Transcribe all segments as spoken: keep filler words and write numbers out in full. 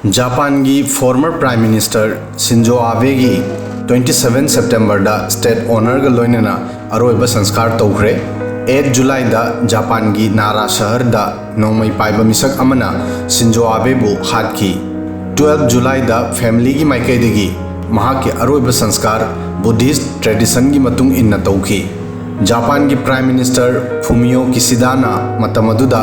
ꯖꯄꯥꯟꯒꯤ former Prime Minister Shinzo Abeꯒꯤ twenty seven Septemberꯗ state honourꯒ ꯂꯣꯏꯅꯅ ꯑꯔꯣꯏꯕ ꯁꯪꯁꯀꯥꯔ ꯇꯧꯈ꯭ꯔꯦ꯫ Eight Julyꯗ ꯖꯄꯥꯟꯒꯤ ꯅꯥꯔꯥ ꯁꯍꯔꯗ ꯅꯣꯡꯃꯩ ꯄꯥꯏꯕ ꯃꯤꯁꯛ ꯑꯃꯅ ꯁꯤꯟꯖꯣ ꯑꯥꯕꯦꯕꯨ ꯍꯥꯠꯈꯤ꯫ Twelve Julyꯗ familyꯒꯤ ꯃꯥꯏꯀꯩꯗꯒꯤ ꯃꯍꯥꯛꯀꯤ ꯑꯔꯣꯏꯕ ꯁꯪꯁꯀꯥꯔ Buddhist traditionꯒꯤ ꯃꯇꯨꯡ ꯏꯟꯅ ꯇꯧꯈꯤ꯫ ꯖꯄꯥꯟꯒꯤ Prime Minister Fumio Kishidana ꯃꯇꯝ ꯑꯗꯨꯗ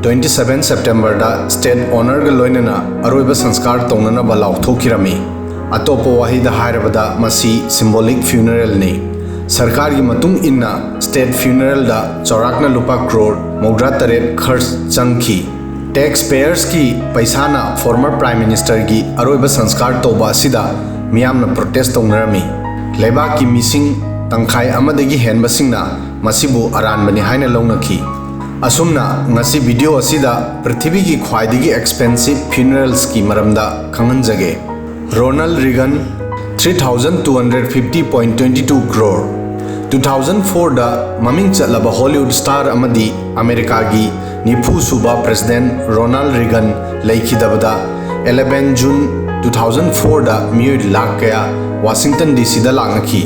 twenty seven Septemberꯗ state honourꯒ ꯂꯣꯏꯅꯅ ꯑꯔꯣꯏꯕ ꯁꯪꯁꯀꯥꯔ ꯇꯧꯅꯅꯕ ꯂꯥꯎꯊꯣꯛꯈꯤꯔꯝꯃꯤ꯫ ꯑꯇꯣꯞꯄ ꯋꯥꯍꯩꯗ ꯍꯥꯏꯔꯕꯗ, ꯃꯁꯤ symbolic funeralꯅꯤ꯫ ꯁꯔꯀꯥꯔꯒꯤ ꯃꯇꯨꯡ ꯏꯟꯅ, state funeralꯗ ꯆꯥꯎꯔꯥꯛꯅ ꯂꯨꯄꯥ ꯀ꯭ꯔꯣꯔ ꯃꯧꯗ꯭ꯔꯥ ꯇꯔꯦꯠ ꯈꯔꯆ ꯆꯪꯈꯤ꯫ Tax payersꯀꯤ ꯄꯩꯁꯥꯅ former Prime Ministerꯒꯤ ꯑꯔꯣꯏꯕ ꯁꯪꯁꯀꯥꯔ ꯇꯧꯕ ꯑꯁꯤꯗ ꯃꯤꯌꯥꯝꯅ protest ꯇꯧꯅꯔꯝꯃꯤ꯫ ꯂꯩꯕꯥꯛꯀꯤ ꯃꯤꯁꯤꯡ ꯇꯪꯈꯥꯏ ꯑꯃꯗꯒꯤ ꯍꯦꯟꯕꯁꯤꯡꯅ ꯃꯁꯤꯕꯨ ꯑꯔꯥꯟꯕꯅꯤ ꯍꯥꯏꯅ ꯂꯧꯅꯈꯤ꯫ ꯑꯁꯨꯝꯅ, ꯉꯁꯤ video ꯑꯁꯤꯗ ꯄ꯭ꯔꯤꯊꯤꯕꯤꯒꯤ ꯈ꯭ꯋꯥꯏꯗꯒꯤ expensive funeralsꯀꯤ ꯃꯔꯝꯗ ꯈꯪꯍꯟꯖꯒꯦ꯫ Ronald Reagan, three thousand two hundred fifty point twenty two crore꯫ Two thousand fourꯗ ꯃꯃꯤꯡ ꯆꯠꯂꯕ Hollywood star ꯑꯃꯗꯤ ꯑꯃꯦꯔꯤꯀꯥꯒꯤ ꯅꯤꯐꯨ ꯁꯨꯕ President Ronald Reagan ꯂꯩꯈꯤꯗꯕꯗ, eleven June two thousand fourꯗ ꯃꯤꯑꯣꯏ ꯂꯥꯈ ꯀꯌꯥ Washington DCꯗ ꯂꯥꯛꯅꯈꯤ꯫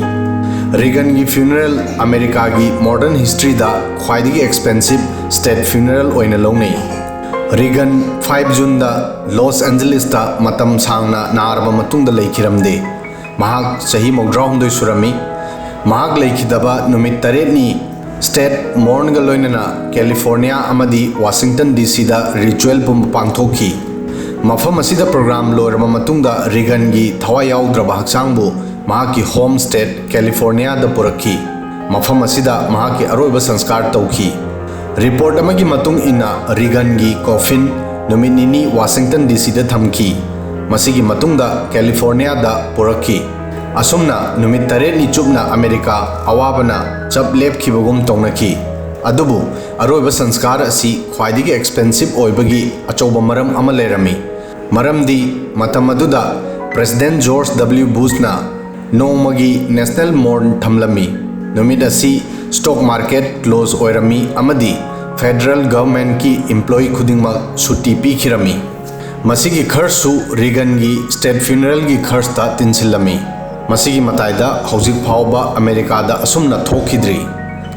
Reaganꯒꯤ funeral ꯑꯃꯦꯔꯤꯀꯥꯒꯤ modern historyꯗ ꯈ꯭ꯋꯥꯏꯗꯒꯤ expensive state funeral ꯑꯣꯏꯅ ꯂꯧꯅꯩ꯫ Reagan five Juneꯗ Los Angelesꯇ ꯃꯇꯝ ꯁꯥꯡꯅ ꯅꯥꯔꯕ ꯃꯇꯨꯡꯗ ꯂꯩꯈꯤꯔꯝꯗꯦ꯫ ꯃꯍꯥꯛ ꯆꯍꯤ ꯃꯧꯗ꯭ꯔꯥꯍꯨꯝꯗꯣꯏ ꯁꯨꯔꯝꯃꯤ꯫ ꯃꯍꯥꯛ ꯂꯩꯈꯤꯗꯕ ꯅꯨꯃꯤꯠ ꯇꯔꯦꯠꯅꯤ state mournꯒ ꯂꯣꯏꯅꯅ California ꯑꯃꯗꯤ Washington DCꯗ ritual ꯄꯨꯝꯕ ꯄꯥꯡꯊꯣꯛꯈꯤ꯫ ꯃꯐꯝ ꯑꯁꯤꯗ program ꯂꯣꯏꯔꯕ ꯃꯇꯨꯡꯗ Reaganꯒꯤ ꯊꯋꯥꯏ ꯌꯥꯎꯗ꯭ꯔꯕ ꯍꯛꯆꯥꯡꯕꯨ ꯃꯍꯥꯛꯀꯤ home state Californiaꯗ ꯄꯨꯔꯛꯈꯤ꯫ ꯃꯐꯝ ꯑꯁꯤꯗ ꯃꯍꯥꯛꯀꯤ ꯑꯔꯣꯏꯕ ꯁꯪꯁꯀꯥꯔ ꯇꯧꯈꯤ꯫ Report ꯑꯃꯒꯤ ꯃꯇꯨꯡ ꯏꯟꯅ, Reaganꯒꯤ coffin ꯅꯨꯃꯤꯠ ꯅꯤꯅꯤ Washington DCꯗ ꯊꯝꯈꯤ꯫ ꯃꯁꯤꯒꯤ ꯃꯇꯨꯡꯗ Californiaꯗ ꯄꯨꯔꯛꯈꯤ꯫ ꯑꯁꯨꯝꯅ ꯅꯨꯃꯤꯠ ꯇꯔꯦꯠꯅꯤ ꯆꯨꯞꯅ ꯑꯃꯦꯔꯤꯀꯥ ꯑꯋꯥꯕꯅ ꯆꯞ ꯂꯦꯞꯈꯤꯕꯒꯨꯝ ꯇꯧꯅꯈꯤ꯫ ꯑꯗꯨꯕꯨ ꯑꯔꯣꯏꯕ ꯁꯪꯁꯀꯥꯔ ꯑꯁꯤ ꯈ꯭ꯋꯥꯏꯗꯒꯤ expensive ꯑꯣꯏꯕꯒꯤ ꯑꯆꯧꯕ ꯃꯔꯝ ꯑꯃ ꯂꯩꯔꯝꯃꯤ꯫ ꯃꯔꯝꯗꯤ ꯃꯇꯝ ꯑꯗꯨꯗ President George W Bushꯅ ꯅꯣꯡꯃꯒꯤ national mourn ꯊꯝꯂꯝꯃꯤ꯫ ꯅꯨꯃꯤꯠ ꯑꯁꯤ stock market close ꯑꯣꯏꯔꯝꯃꯤ ꯑꯃꯗꯤ federal governmentꯀꯤ employee ꯈꯨꯗꯤꯡꯃꯛ ꯁꯨꯇꯤ ꯄꯤꯈꯤꯔꯝꯃꯤ꯫ ꯃꯁꯤꯒꯤ ꯈꯔꯁꯨ ꯔꯤꯒꯟꯒꯤ ꯁ꯭ꯇꯦꯠ ꯐ꯭ꯌꯨꯅꯔꯦꯜꯒꯤ ꯈꯔꯁꯇ ꯇꯤꯟꯁꯤꯜꯂꯝꯃꯤ꯫ ꯃꯁꯤꯒꯤ ꯃꯇꯥꯏꯗ ꯍꯧꯖꯤꯛ ꯐꯥꯎꯕ ꯑꯃꯦꯔꯤꯀꯥꯗ ꯑꯁꯨꯝꯅ ꯊꯣꯛꯈꯤꯗ꯭ꯔꯤ꯫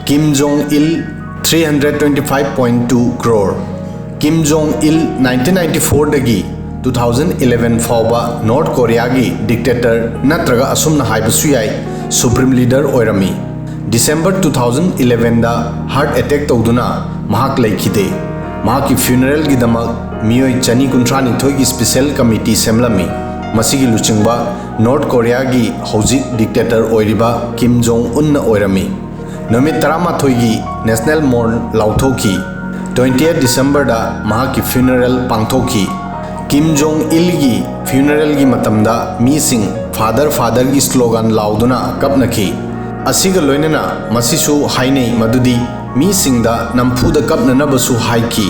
ꯀꯤꯝ Jong ꯏꯜ, three hundred twenty five point two crore꯫ Kim Jong Il nineteen ninety four ꯗꯒꯤ two thousand eleven ꯐꯥꯎꯕ ꯅꯣꯔꯠ ꯀꯣꯔꯤꯌꯥꯒꯤ ꯗꯤꯛꯇꯦꯇꯔ ꯅꯠꯇ꯭ꯔꯒ ꯑꯁꯨꯝꯅ ꯍꯥꯏꯕꯁꯨ ꯌꯥꯏ, ꯁꯨꯄ꯭ꯔꯤꯝ ꯂꯤꯗꯔ ꯑꯣꯏꯔꯝꯃꯤ꯫ ꯗꯤꯁꯦꯝꯕꯔ two thousand elevenꯗ ꯍꯥꯔꯠ ꯑꯦꯇꯦꯛ ꯇꯧꯗꯨꯅ ꯃꯍꯥꯛ ꯂꯩꯈꯤꯗꯦ꯫ ꯃꯍꯥꯛꯀꯤ ꯐ꯭ꯌꯨꯅꯔꯦꯜꯒꯤꯗꯃꯛ ꯃꯤꯑꯣꯏ ꯆꯅꯤ ꯀꯨꯟꯊ꯭ꯔꯥ ꯅꯤꯊꯣꯏꯒꯤ ꯁ꯭ꯄꯤꯁꯦꯜ ꯀꯃꯤꯇꯤ ꯁꯦꯝꯂꯝꯃꯤ꯫ ꯃꯁꯤꯒꯤ ꯂꯨꯆꯤꯡꯕ ꯅꯣꯔꯠ ꯀꯣꯔꯤꯌꯥꯒꯤ ꯍꯧꯖꯤꯛ ꯗꯤꯛꯇꯦꯇꯔ ꯑꯣꯏꯔꯤꯕ ꯀꯤꯝ ꯖꯣꯡ ꯎꯟꯅ ꯑꯣꯏꯔꯝꯃꯤ꯫ ꯅꯨꯃꯤꯠ ꯇꯔꯥꯃꯥꯊꯣꯏꯒꯤ ꯅꯦꯁꯅꯦꯜ ꯃꯣꯔꯟ ꯂꯥꯎꯊꯣꯛꯈꯤ꯫ Twentieth ꯗꯤꯁꯦꯝꯕꯔꯗ ꯃꯍꯥꯛꯀꯤ ꯐ꯭ꯌꯨꯅꯔꯦꯜ ꯄꯥꯡꯊꯣꯛꯈꯤ꯫ ꯀꯤꯝ ꯖꯣꯡ ꯏꯜꯒꯤ ꯐ꯭ꯌꯨꯅꯔꯦꯜꯒꯤ ꯃꯇꯝꯗ ꯃꯤꯁꯤꯡ "ꯐꯥꯗꯔ, ꯐꯥꯗꯔ"ꯒꯤ ꯁ꯭ꯂꯣꯒꯥꯟ ꯂꯥꯎꯗꯨꯅ ꯀꯞꯅꯈꯤ꯫ ꯑꯁꯤꯒ ꯂꯣꯏꯅꯅ ꯃꯁꯤꯁꯨ ꯍꯥꯏꯅꯩ ꯃꯗꯨꯗꯤ ꯃꯤꯁꯤꯡꯗ ꯅꯝꯐꯨꯗ ꯀꯞꯅꯅꯕꯁꯨ ꯍꯥꯏꯈꯤ꯫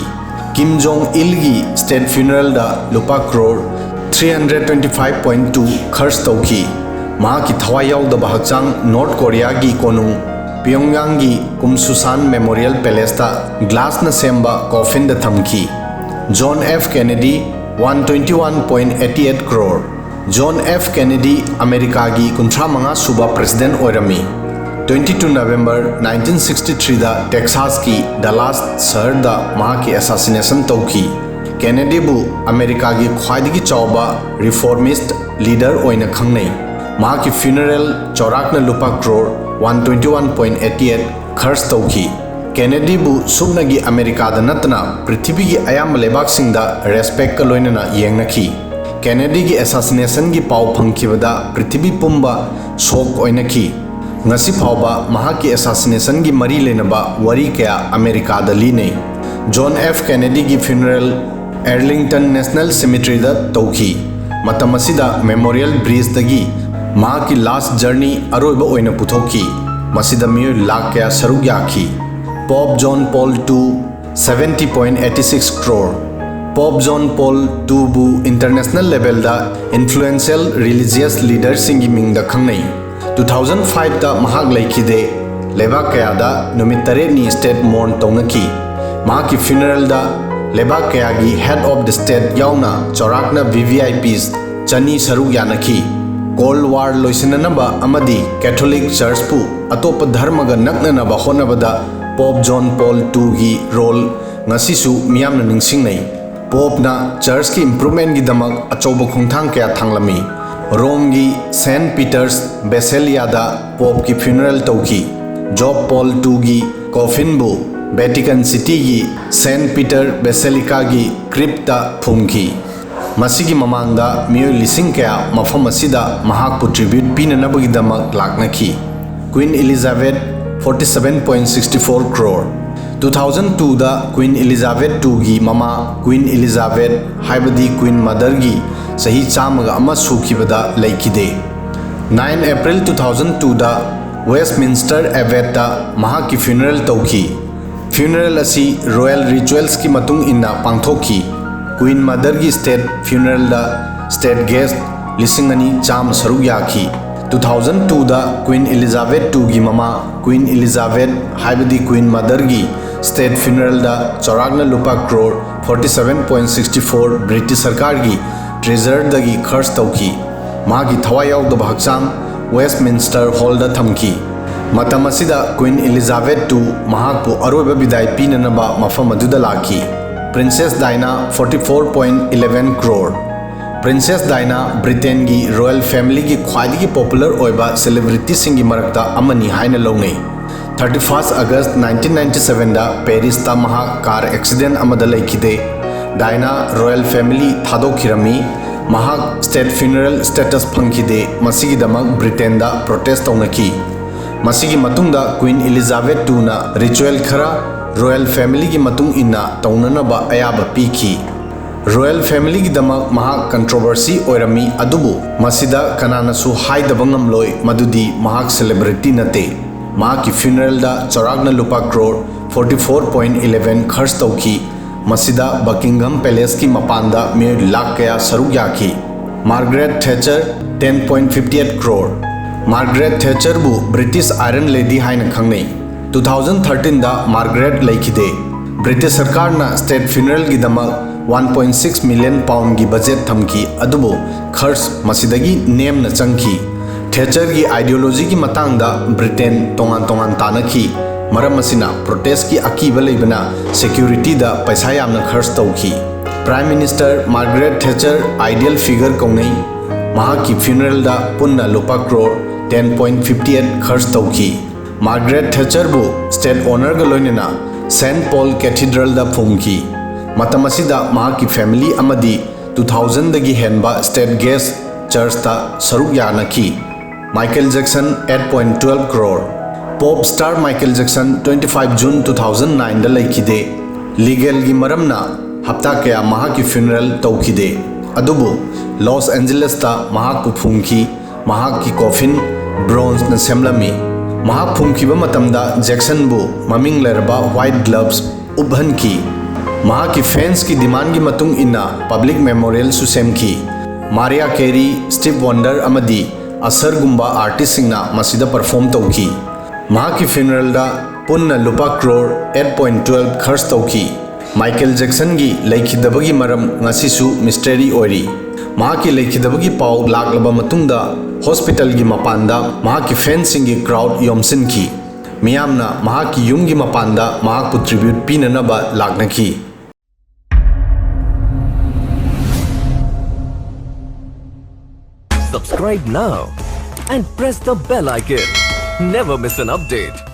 ꯀꯤꯝ ꯖꯣꯡ ꯏꯜꯒꯤ ꯁ꯭ꯇꯦꯠ ꯐ꯭ꯌꯨꯅꯔꯦꯜꯗ ꯂꯨꯄꯥ crore three hundred twenty five point two ꯈꯔꯆ ꯇꯧꯈꯤ꯫ ꯃꯍꯥꯛꯀꯤ ꯊꯋꯥꯏ ꯌꯥꯎꯗꯕ ꯍꯛꯆꯥꯡ ꯅꯣꯔꯠ ꯀꯣꯔꯤꯌꯥꯒꯤ ꯀꯣꯅꯨꯡ ꯄꯤꯌꯣꯡꯌꯥꯡꯒꯤ ꯀꯨꯝꯁꯨꯁꯥꯟ ꯃꯦꯃꯣꯔꯤꯌꯦꯜ ꯄꯦꯂꯦꯁꯇ ꯒ꯭ꯂꯥꯁꯅ ꯁꯦꯝꯕ ꯀꯣꯐꯤꯟꯗ ꯊꯝꯈꯤ꯫ John F Kennedy, one twenty one point eighty eight crore꯫ John F Kennedy ꯑꯃꯦꯔꯤꯀꯥꯒꯤ ꯀꯨꯟꯊ꯭ꯔꯥ ꯃꯉꯥ ꯁꯨꯕ ꯄ꯭ꯔꯦꯁꯤꯗꯦꯟꯠ ꯑꯣꯏꯔꯝꯃꯤ꯫ Twenty two November nineteen sixty threeꯗ ꯇꯦꯛꯁꯥꯁꯀꯤ ꯗꯂꯥꯁ ꯁꯍꯔꯗ ꯃꯍꯥꯛꯀꯤ ꯑꯦꯁꯥꯁꯤꯅꯦꯁꯟ ꯇꯧꯈꯤ꯫ ꯀꯦꯅꯦꯗꯤꯕꯨ ꯑꯃꯦꯔꯤꯀꯥꯒꯤ ꯈ꯭ꯋꯥꯏꯗꯒꯤ ꯆꯥꯎꯕ ꯔꯤꯐꯣꯔꯃꯤꯁꯠ ꯂꯤꯗꯔ ꯑꯣꯏꯅ ꯈꯪꯅꯩ꯫ ꯃꯍꯥꯛꯀꯤ ꯐ꯭ꯌꯨꯅꯔꯦꯜ ꯆꯥꯎꯔꯥꯛꯅ ꯂꯨꯄꯥ crore one twenty one point eighty eight ꯈꯔꯆ ꯇꯧꯈꯤ꯫ ꯀꯦꯅꯦꯗꯤꯕꯨ ꯁꯨꯞꯅꯒꯤ ꯑꯃꯦꯔꯤꯀꯥꯗ ꯅꯠꯇꯅ ꯄ꯭ꯔꯤꯊꯤꯕꯤꯒꯤ ꯑꯌꯥꯝꯕ ꯂꯩꯕꯥꯛꯁꯤꯡꯗ ꯔꯦꯁꯄꯦꯛꯀ ꯂꯣꯏꯅꯅ ꯌꯦꯡꯅꯈꯤ꯫ ꯀꯦꯅꯦꯗꯤꯒꯤ ꯑꯦꯁꯥꯁꯤꯅꯦꯁꯟꯒꯤ ꯄꯥꯎ ꯐꯪꯈꯤꯕꯗ ꯄ꯭ꯔꯤꯊꯤꯕꯤ ꯄꯨꯝꯕ ꯁꯣꯛ ꯑꯣꯏꯅꯈꯤ꯫ ꯉꯁꯤ ꯐꯥꯎꯕ ꯃꯍꯥꯛꯀꯤ ꯑꯦꯁꯥꯁꯤꯅꯦꯁꯟꯒꯤ ꯃꯔꯤ ꯂꯩꯅꯕ ꯋꯥꯔꯤ ꯀꯌꯥ ꯑꯃꯦꯔꯤꯀꯥꯗ ꯂꯤꯅꯩ꯫ ꯖꯣꯟ ꯑꯦꯐ ꯀꯦꯅꯦꯗꯤꯒꯤ ꯐ꯭ꯌꯨꯅꯔꯦꯜ ꯑꯥꯔꯂꯤꯡꯇꯟ ꯅꯦꯁꯅꯦꯜ ꯁꯤꯃꯤꯇ꯭ꯔꯤꯗ ꯇꯧꯈꯤ꯫ ꯃꯇꯝ ꯑꯁꯤꯗ ꯃꯦꯃꯣꯔꯤꯌꯦꯜ ꯕ꯭ꯔꯤꯖꯇꯒꯤ ꯃꯍꯥꯛꯀꯤ ꯂꯥꯁ ꯖꯔꯅꯤ ꯑꯔꯣꯏꯕ ꯑꯣꯏꯅ ꯄꯨꯊꯣꯛꯈꯤ꯫ ꯃꯁꯤꯗ ꯃꯤꯑꯣꯏ ꯂꯥꯈ ꯀꯌꯥ ꯁꯔꯨꯛ ꯌꯥꯈꯤ꯫ Pope John Paul two, seventy point eighty six crore꯫ Pope John Paul ꯇꯨꯕꯨ ꯏꯟꯇꯔꯅꯦꯁꯅꯦꯜ ꯂꯦꯚꯦꯜꯗ ꯏꯟꯐ꯭ꯂꯨꯑꯦꯟꯁꯤꯌꯦꯜ ꯔꯤꯂꯤꯖꯤꯌꯁ ꯂꯤꯗꯔꯁꯤꯡꯒꯤ ꯃꯤꯡꯗ ꯈꯪꯅꯩ꯫ Two thousand fiveꯇ ꯃꯍꯥꯛ ꯂꯩꯈꯤꯗꯦ꯫ ꯂꯩꯕꯥꯛ ꯀꯌꯥꯗ ꯅꯨꯃꯤꯠ ꯇꯔꯦꯠꯅꯤ ꯁ꯭ꯇꯦꯠ ꯃꯣꯔꯟ ꯇꯧꯅꯈꯤ꯫ ꯃꯍꯥꯛꯀꯤ ꯐ꯭ꯌꯨꯅꯔꯦꯜꯗ ꯂꯩꯕꯥꯛ ꯀꯌꯥꯒꯤ head of the state ꯌꯥꯎꯅ ꯆꯥꯎꯔꯥꯛꯅ V V I Ps ꯆꯅꯤ ꯁꯔꯨꯛ ꯌꯥꯅꯈꯤ꯫ Cold War ꯂꯣꯏꯁꯤꯟꯅꯅꯕ ꯑꯃꯗꯤ Catholic Churchꯄꯨ ꯑꯇꯣꯞꯄ ꯙꯔꯃꯒ ꯅꯛꯅꯅꯕ ꯍꯣꯠꯅꯕꯗ Pope John Paul two ꯒꯤ role ꯉꯁꯤꯁꯨ ꯃꯤꯌꯥꯝꯅ ꯅꯤꯡꯁꯤꯡꯅꯩ꯫ Popeꯅ Churchꯀꯤ improvementꯒꯤꯗꯃꯛ ꯑꯆꯧꯕ ꯈꯣꯡꯊꯥꯡ ꯀꯌꯥ ꯊꯥꯡꯂꯝꯃꯤ꯫ Romeꯒꯤ Saint Peter's Basilicaꯗ Popeꯀꯤ funeral ꯇꯧꯈꯤ꯫ John Paul two ꯒꯤ coffinꯕꯨ Vatican Cityꯒꯤ Saint Peter Basilicaꯒꯤ cryptꯇ ꯐꯨꯝꯈꯤ꯫ ꯃꯁꯤꯒꯤ ꯃꯃꯥꯡꯗ ꯃꯤꯑꯣꯏ ꯂꯤꯁꯤꯡ ꯀꯌꯥ ꯃꯐꯝ ꯑꯁꯤꯗ ꯃꯍꯥꯛꯄꯨ tribute ꯄꯤꯅꯅꯕꯒꯤꯗꯃꯛ ꯂꯥꯛꯅꯈꯤ꯫ Queen Elizabeth forty seven point six four crore꯫ Two thousand twoꯗ Queen Elizabeth twoꯒꯤ ꯃꯃꯥ Queen Elizabeth ꯍꯥꯏꯕꯗꯤ Queen Motherꯒꯤ ꯆꯍꯤ ꯆꯥꯝꯃꯒ ꯑꯃ ꯁꯨꯈꯤꯕꯗ ꯂꯩꯈꯤꯗꯦ꯫ Nine April two thousand twoꯗ Westminster Abbeyyꯇ ꯃꯍꯥꯛꯀꯤ funeral ꯇꯧꯈꯤ꯫ Funeral ꯑꯁꯤ royal ritualsꯀꯤ ꯃꯇꯨꯡ ꯏꯟꯅ ꯄꯥꯡꯊꯣꯛꯈꯤ꯫ Queen Motherꯒꯤ state funeralꯗ state guest ꯂꯤꯁꯤꯡ ꯑꯅꯤ ꯆꯥꯝꯃ ꯁꯔꯨꯛ ꯌꯥꯈꯤ꯫ Two thousand twoꯗ Queen Elizabeth twoꯒꯤ ꯃꯃꯥ Queen Elizabeth ꯍꯥꯏꯕꯗꯤ Queen Motherꯒꯤ state funeralꯗ ꯆꯥꯎꯔꯥꯛꯅ ꯂꯨꯄꯥ crore forty seven point six four British ꯁꯔꯀꯥꯔꯒꯤ treasuryꯗꯒꯤ ꯈꯔꯆ ꯇꯧꯈꯤ꯫ ꯃꯍꯥꯛꯀꯤ ꯊꯋꯥꯏ ꯌꯥꯎꯗꯕ ꯍꯛꯆꯥꯡ Westminster Hallꯗ ꯊꯝꯈꯤ꯫ ꯃꯇꯝ ꯑꯁꯤꯗ Queen Elizabeth two ꯃꯍꯥꯛꯄꯨ ꯑꯔꯣꯏꯕ ꯕꯤꯗꯥꯏ ꯄꯤꯅꯅꯕ ꯃꯐꯝ ꯑꯗꯨꯗ ꯂꯥꯛꯈꯤ꯫ Princess Diana forty four point eleven crore꯫ Princess Diana Britainꯒꯤ royal familyꯒꯤ ꯈ꯭ꯋꯥꯏꯗꯒꯤ popular ꯑꯣꯏꯕ celebrityꯁꯤꯡꯒꯤ ꯃꯔꯛꯇ ꯑꯃꯅꯤ ꯍꯥꯏꯅ ꯂꯧꯅꯩ꯫ Thirty first August nineteen ninety sevenꯗ Parisꯇ ꯃꯍꯥꯛ car accident ꯑꯃꯗ ꯂꯩꯈꯤꯗꯦ꯫ Diana royal family ꯊꯥꯗꯣꯛꯈꯤꯔꯝꯃꯤ꯫ ꯃꯍꯥꯛ state funeral status ꯐꯪꯈꯤꯗꯦ꯫ ꯃꯁꯤꯒꯤꯗꯃꯛ Britainꯗ protest ꯇꯧꯅꯈꯤ꯫ ꯃꯁꯤꯒꯤ ꯃꯇꯨꯡꯗ Queen Elizabeth twoꯅ ritual ꯈꯔ royal familyꯒꯤ ꯃꯇꯨꯡ ꯏꯟꯅ ꯇꯧꯅꯅꯕ ꯑꯌꯥꯕ ꯄꯤꯈꯤ꯫ Royal familyꯒꯤꯗꯃꯛ ꯃꯍꯥꯛ controversy ꯑꯣꯏꯔꯝꯃꯤ, ꯑꯗꯨꯕꯨ ꯃꯁꯤꯗ ꯀꯅꯥꯅꯁꯨ ꯍꯥꯏꯗꯕ ꯉꯝꯂꯣꯏ ꯃꯗꯨꯗꯤ ꯃꯍꯥꯛ celebrity ꯅꯠꯇꯦ꯫ ꯃꯍꯥꯛꯀꯤ funeralꯗ ꯆꯥꯎꯔꯥꯛꯅ ꯂꯨꯄꯥ crore forty four point eleven ꯈꯔꯆ ꯇꯧꯈꯤ꯫ ꯃꯁꯤꯗ Buckingham Palaceꯀꯤ ꯃꯄꯥꯟꯗ ꯃꯤꯑꯣꯏ ꯂꯥꯈ ꯀꯌꯥ ꯁꯔꯨꯛ ꯌꯥꯈꯤ꯫ Margaret Thatcher ten point fifty eight crore꯫ Margaret Thatcherꯕꯨ British Iron Lady ꯍꯥꯏꯅ ꯈꯪꯅꯩ꯫ Two thousand thirteenꯗ Margaret ꯂꯩꯈꯤꯗꯦ꯫ ꯕ꯭ꯔꯤꯇꯤꯁ ꯁꯔꯀꯥꯔꯅ ꯁ꯭ꯇꯦꯠ ꯐ꯭ꯌꯨꯅꯔꯦꯜꯒꯤꯗꯃꯛ ꯋꯥꯟ ꯄꯣꯏꯟ ꯁꯤꯛꯁ ꯃꯤꯂꯤꯌꯟ ꯄꯥꯎꯟꯒꯤ ꯕꯖꯦꯠ ꯊꯝꯈꯤ, ꯑꯗꯨꯕꯨ ꯈꯔꯆ ꯃꯁꯤꯗꯒꯤ ꯅꯦꯝꯅ ꯆꯪꯈꯤ꯫ ꯊꯦꯆꯔꯒꯤ ꯑꯥꯏꯗꯤꯌꯣꯂꯣꯖꯤꯒꯤ ꯃꯇꯥꯡꯗ ꯕ꯭ꯔꯤꯇꯦꯟ ꯇꯣꯉꯥꯟ ꯇꯣꯉꯥꯟ ꯇꯥꯅꯈꯤ, ꯃꯔꯝ ꯑꯁꯤꯅ ꯄ꯭ꯔꯣꯇꯦꯁꯀꯤ ꯑꯀꯤꯕ ꯂꯩꯕꯅ ꯁꯦꯀ꯭ꯌꯨꯔꯤꯇꯤꯗ ꯄꯩꯁꯥ ꯌꯥꯝꯅ ꯈꯔꯆ ꯇꯧꯈꯤ꯫ Prime minister Margaret Thatcher ideal figure ꯀꯧꯅꯩ꯫ ꯃꯍꯥꯛꯀꯤ ꯐ꯭ꯌꯨꯅꯔꯦꯜꯗ ꯄꯨꯟꯅ ꯂꯨꯄꯥ crore ten point fifty eight ꯈꯔꯆ ꯇꯧꯈꯤ꯫ ꯃꯥꯔꯒꯔꯦꯠ ꯊꯦꯆꯔꯕꯨ ꯁ꯭ꯇꯦꯠ ꯑꯣꯅꯔꯒ ꯂꯣꯏꯅꯅ ꯁꯦꯟꯠ ꯄꯣꯜ ꯀꯦꯊꯤꯗ꯭ꯔꯦꯜꯗ ꯐꯨꯝꯈꯤ꯫ ꯃꯇꯝ ꯑꯁꯤꯗ ꯃꯍꯥꯛꯀꯤ ꯐꯦꯃꯤꯂꯤ ꯑꯃꯗꯤ ꯇꯨ ꯊꯥꯎꯖꯟꯗꯒꯤ ꯍꯦꯟꯕ ꯁ꯭ꯇꯦꯠ ꯒꯦꯁ ꯆꯔꯆꯇ ꯁꯔꯨꯛ ꯌꯥꯅꯈꯤ꯫ Michael Jackson eight point twelve crore. Pop star Michael Jackson twenty five June two thousand ꯅꯥꯏꯟꯗ ꯂꯩꯈꯤꯗꯦ꯫ ꯂꯤꯒꯦꯜꯒꯤ ꯃꯔꯝꯅ ꯍꯞꯇꯥ ꯀꯌꯥ ꯃꯍꯥꯛꯀꯤ ꯐ꯭ꯌꯨꯅꯔꯦꯜ ꯇꯧꯈꯤꯗꯦ꯫ ꯑꯗꯨꯕꯨ ꯂꯣꯁ ꯑꯦꯟꯖꯦꯂꯦꯁꯇ ꯃꯍꯥꯛꯄꯨ ꯐꯨꯝꯈꯤ꯫ ꯃꯍꯥꯛꯀꯤ ꯀꯣꯐꯤꯟ ꯕ꯭ꯔꯣꯟꯖꯅ ꯁꯦꯝꯂꯝꯃꯤ꯫ ꯃꯍꯥꯛ ꯐꯨꯝꯈꯤꯕ ꯃꯇꯝꯗ ꯖꯦꯛꯁꯟꯕꯨ ꯃꯃꯤꯡ ꯂꯩꯔꯕ ꯋꯥꯏꯠ ꯒ꯭ꯂꯚꯁ ꯎꯞꯍꯟꯈꯤ꯫ ꯃꯍꯥꯛꯀꯤ ꯐꯦꯟꯁꯀꯤ ꯗꯤꯃꯥꯟꯒꯤ ꯃꯇꯨꯡ ꯏꯟꯅ ꯄꯕ꯭ꯂꯤꯛ ꯃꯦꯃꯣꯔꯤꯌꯦꯜꯁꯨ ꯁꯦꯝꯈꯤ꯫ ꯃꯥꯔꯤꯌꯥ ꯀꯦꯔꯤ, ꯁ꯭ꯇꯤꯚ ꯋꯟꯗꯔ ꯑꯃꯗꯤ ꯑꯁꯔꯒꯨꯝꯕ ꯑꯥꯔꯇꯤꯁꯁꯤꯡꯅ ꯃꯁꯤꯗ ꯄꯔꯐꯣꯔꯝ ꯇꯧꯈꯤ꯫ ꯃꯍꯥꯛꯀꯤ ꯐ꯭ꯌꯨꯅꯔꯦꯜꯗ ꯄꯨꯟꯅ ꯂꯨꯄꯥ ꯀ꯭ꯔꯣꯔ ꯑꯩꯠ ꯄꯣꯏꯟ ꯇꯨꯋꯦꯜꯐ ꯈꯔꯆ ꯇꯧꯈꯤ꯫ ꯃꯥꯏꯀꯦꯜ ꯖꯦꯛꯁꯟꯒꯤ ꯂꯩꯈꯤꯗꯕꯒꯤ ꯃꯔꯝ ꯉꯁꯤꯁꯨ ꯃꯤꯁꯇꯦꯔꯤ ꯑꯣꯏꯔꯤ꯫ ꯃꯍꯥꯛꯀꯤ ꯂꯩꯈꯤꯗꯕꯒꯤ ꯄꯥꯎ ꯂꯥꯛꯂꯕ ꯃꯇꯨꯡꯗ ꯍꯣꯁꯄꯤꯇꯥꯜꯒꯤ ꯃꯄꯥꯟꯗ ꯃꯍꯥꯛꯀꯤ ꯐꯦꯟꯁꯤꯡꯒꯤ ꯀ꯭ꯔꯥꯎꯗ ꯌꯣꯝꯁꯤꯟꯈꯤ꯫ ꯃꯤꯌꯥꯝꯅ ꯃꯍꯥꯛꯀꯤ ꯌꯨꯝꯒꯤ ꯃꯄꯥꯟꯗ ꯃꯍꯥꯛꯄꯨ ꯇ꯭ꯔꯤꯕ꯭ꯌꯨꯠ ꯄꯤꯅꯅꯕ ꯂꯥꯛꯅꯈꯤ꯫ Subscribe now and press the bell icon. Never miss an update.